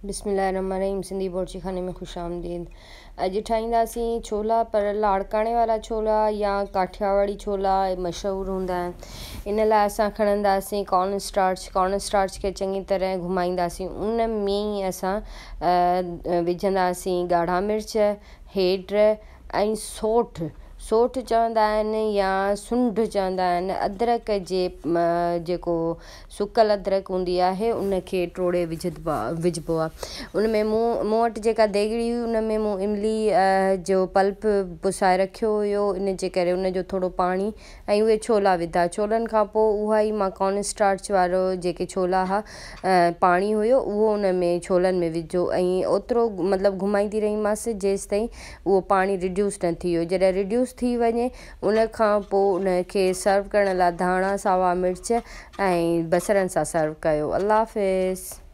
بسم الله الرحمن الرحيم سنڌي بورچي خاني ۾ خوش آمديد. اڄ ٺاهينداسين ڇولا، پر لاڙڪاڻي وارا ڇولا يا ڪاٺياواڙي ڇولا مشهور هوندا آهن. ان لاء اسان کڻنداسين ڪارن اسٽارچ. ڪارن اسٽارچ کي چڱي طرح گهمائينداسين. ان ۾ ئي اسان وجهنداسين ڳاڙها مرچ، هيڊ ۽ سوٺ. سوٺ چوندا آهن يا سنڍ چوندا آهن. ادرڪ جي جيڪو سڪل ادرڪ هوندي آهي ان کي ٽوڙي وجهبو آهي. ان ۾ مون وٽ جيڪا ديڳڙي هئي ان ۾ مون املي جو پلپ پسائي رکيو هيو، ان جي ڪري ان جو ٿورو پاڻي ۽ اهي ڇولا وڌا. ڇولن کان پوء اها ئي مان ڪارن اسٽارچ وارو جيڪي ڇولا ها پاڻي هيو اهو ان ۾ ڇولن ۾ وجهو ۽ اوترو مطلب گهمائيندي رهيمانس جيستائين اهو پاڻي رڊيوس نه ٿي ويو. جڏهن رڊيوس ٿي وڃي ان کان پوء ان کي سرو ڪرڻ لاء ڌاڻا، ساوا مرچ ۽ بصرن سان سرو ڪيو. الله حافظ.